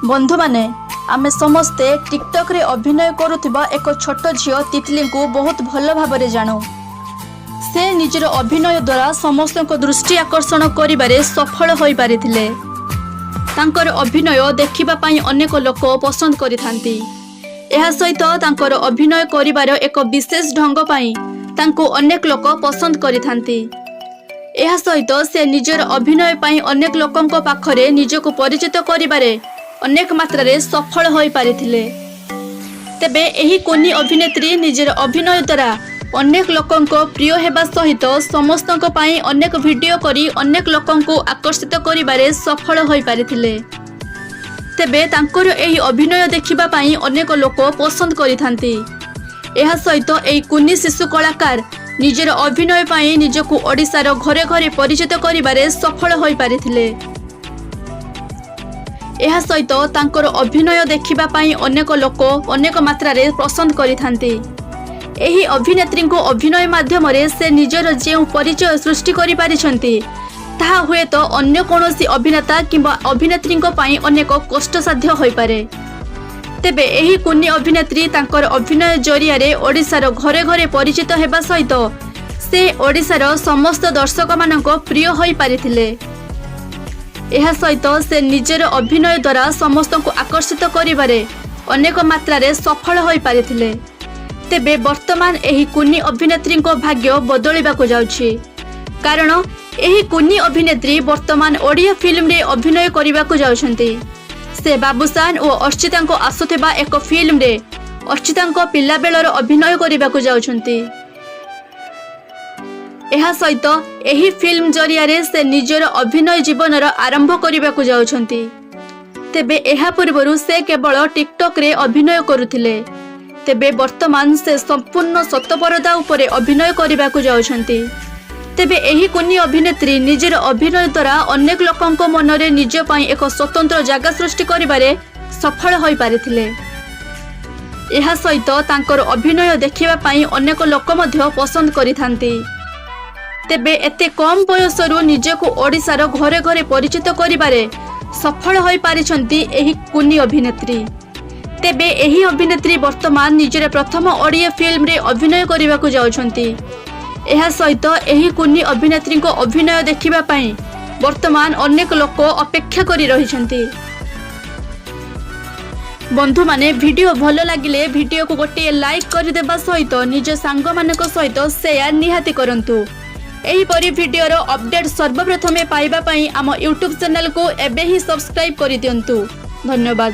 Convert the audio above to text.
ବନ୍ଧୁମାନେ, ଆମେ ସମସ୍ତେ ଟିକଟକ୍ରେ ଅଭିନୟ କରୁଥିବା ଏକ ଛୋଟ ଝିଅ ତିତଲିଙ୍କୁ ବହୁତ ଭଲ ଭାବରେ ଜାଣୁ। ସେ ନିଜର ଅଭିନୟ ଦ୍ୱାରା ସମସ୍ତଙ୍କ ଦୃଷ୍ଟି ଆକର୍ଷଣ କରିବାରେ ସଫଳ ହୋଇପାରିଥିଲେ। ତାଙ୍କର ଅଭିନୟ ଦେଖିବା ପାଇଁ ଅନେକ ଲୋକ ପସନ୍ଦ କରିଥାନ୍ତି। ଏହା ସହିତ ତାଙ୍କର ଅଭିନୟ କରିବାର ଏକ ବିଶେଷ ଢଙ୍ଗ ପାଇଁ ତାଙ୍କୁ ଅନେକ ଲୋକ ପସନ୍ଦ କରିଥାନ୍ତି। ଏହା ସହିତ ସେ ନିଜର ଅଭିନୟ ପାଇଁ ଅନେକ ଲୋକଙ୍କ ପାଖରେ ନିଜକୁ ପରିଚିତ କରିବାରେ ଅନେକ ମାତ୍ରାରେ ସଫଳ ହୋଇପାରିଥିଲେ। ତେବେ ଏହି କୁନି ଅଭିନେତ୍ରୀ ନିଜର ଅଭିନୟ ଦ୍ୱାରା ଅନେକ ଲୋକଙ୍କ ପ୍ରିୟ ହେବା ସହିତ ସମସ୍ତଙ୍କ ପାଇଁ ଅନେକ ଭିଡ଼ିଓ କରି ଅନେକ ଲୋକଙ୍କୁ ଆକର୍ଷିତ କରିବାରେ ସଫଳ ହୋଇପାରିଥିଲେ। ତେବେ ତାଙ୍କର ଏହି ଅଭିନୟ ଦେଖିବା ପାଇଁ ଅନେକ ଲୋକ ପସନ୍ଦ କରିଥାନ୍ତି। ଏହା ସହିତ ଏହି କୁନି ଶିଶୁ କଳାକାର ନିଜର ଅଭିନୟ ପାଇଁ ନିଜକୁ ଓଡ଼ିଶାର ଘରେ ଘରେ ପରିଚିତ କରିବାରେ ସଫଳ ହୋଇପାରିଥିଲେ। ଏହା ସହିତ ତାଙ୍କର ଅଭିନୟ ଦେଖିବା ପାଇଁ ଅନେକ ଲୋକ ଅନେକ ମାତ୍ରାରେ ପସନ୍ଦ କରିଥାନ୍ତି। ଏହି ଅଭିନେତ୍ରୀଙ୍କ ଅଭିନୟ ମାଧ୍ୟମରେ ସେ ନିଜର ଯେଉଁ ପରିଚୟ ସୃଷ୍ଟି କରିପାରିଛନ୍ତି, ତାହା ହୁଏତ ଅନ୍ୟ କୌଣସି ଅଭିନେତା କିମ୍ବା ଅଭିନେତ୍ରୀଙ୍କ ପାଇଁ ଅନେକ କଷ୍ଟସାଧ୍ୟ ହୋଇପାରେ। ତେବେ ଏହି କୁନି ଅଭିନେତ୍ରୀ ତାଙ୍କର ଅଭିନୟ ଜରିଆରେ ଓଡ଼ିଶାର ଘରେ ଘରେ ପରିଚିତ ହେବା ସହିତ ସେ ଓଡ଼ିଶାର ସମସ୍ତ ଦର୍ଶକମାନଙ୍କ ପ୍ରିୟ ହୋଇପାରିଥିଲେ। ଏହା ସହିତ ସେ ନିଜର ଅଭିନୟ ଦ୍ୱାରା ସମସ୍ତଙ୍କୁ ଆକର୍ଷିତ କରିବାରେ ଅନେକ ମାତ୍ରାରେ ସଫଳ ହୋଇପାରିଥିଲେ। ତେବେ ବର୍ତ୍ତମାନ ଏହି କୁନି ଅଭିନେତ୍ରୀଙ୍କ ଭାଗ୍ୟ ବଦଳିବାକୁ ଯାଉଛି, କାରଣ ଏହି କୁନି ଅଭିନେତ୍ରୀ ବର୍ତ୍ତମାନ ଓଡ଼ିଆ ଫିଲ୍ମରେ ଅଭିନୟ କରିବାକୁ ଯାଉଛନ୍ତି। ସେ ବାବୁସାନ ଓ ଅର୍ଚ୍ଚିତାଙ୍କ ଆସୁଥିବା ଏକ ଫିଲ୍ମରେ ଅର୍ଚ୍ଚିତାଙ୍କ ପିଲାବେଳର ଅଭିନୟ କରିବାକୁ ଯାଉଛନ୍ତି। ଏହା ସହିତ ଏହି ଫିଲ୍ମ ଜରିଆରେ ସେ ନିଜର ଅଭିନୟ ଜୀବନର ଆରମ୍ଭ କରିବାକୁ ଯାଉଛନ୍ତି। ତେବେ ଏହା ପୂର୍ବରୁ ସେ କେବଳ ଟିକଟକ୍ରେ ଅଭିନୟ କରୁଥିଲେ। ତେବେ ବର୍ତ୍ତମାନ ସେ ସମ୍ପୂର୍ଣ୍ଣ ସତପରଦା ଉପରେ ଅଭିନୟ କରିବାକୁ ଯାଉଛନ୍ତି। ତେବେ ଏହି କୁନି ଅଭିନେତ୍ରୀ ନିଜର ଅଭିନୟ ଦ୍ୱାରା ଅନେକ ଲୋକଙ୍କ ମନରେ ନିଜ ପାଇଁ ଏକ ସ୍ୱତନ୍ତ୍ର ଜାଗା ସୃଷ୍ଟି କରିବାରେ ସଫଳ ହୋଇପାରିଥିଲେ। ଏହା ସହିତ ତାଙ୍କର ଅଭିନୟ ଦେଖିବା ପାଇଁ ଅନେକ ଲୋକ ମଧ୍ୟ ପସନ୍ଦ କରିଥାନ୍ତି। ତେବେ ଏତେ କମ୍ ବୟସରୁ ନିଜକୁ ଓଡ଼ିଶାର ଘରେ ଘରେ ପରିଚିତ କରିବାରେ ସଫଳ ହୋଇପାରିଛନ୍ତି ଏହି କୁନି ଅଭିନେତ୍ରୀ। ତେବେ ଏହି ଅଭିନେତ୍ରୀ ବର୍ତ୍ତମାନ ନିଜର ପ୍ରଥମ ଓଡ଼ିଆ ଫିଲ୍ମରେ ଅଭିନୟ କରିବାକୁ ଯାଉଛନ୍ତି। ଏହା ସହିତ ଏହି କୁନି ଅଭିନେତ୍ରୀଙ୍କ ଅଭିନୟ ଦେଖିବା ପାଇଁ ବର୍ତ୍ତମାନ ଅନେକ ଲୋକ ଅପେକ୍ଷା କରି ରହିଛନ୍ତି। ବନ୍ଧୁମାନେ, ଭିଡ଼ିଓ ଭଲ ଲାଗିଲେ ଭିଡ଼ିଓକୁ ଗୋଟିଏ ଲାଇକ୍ କରିଦେବା ସହିତ ନିଜ ସାଙ୍ଗମାନଙ୍କ ସହିତ ସେୟାର ନିହାତି କରନ୍ତୁ। ଏହିପରି ଭିଡ଼ିଓର ଅପଡେଟ୍ ସର୍ବପ୍ରଥମେ ପାଇବା ପାଇଁ ଆମ ୟୁଟ୍ୟୁବ୍ ଚ୍ୟାନେଲକୁ ଏବେ ହିଁ ସବସ୍କ୍ରାଇବ୍ କରିଦିଅନ୍ତୁ। ଧନ୍ୟବାଦ।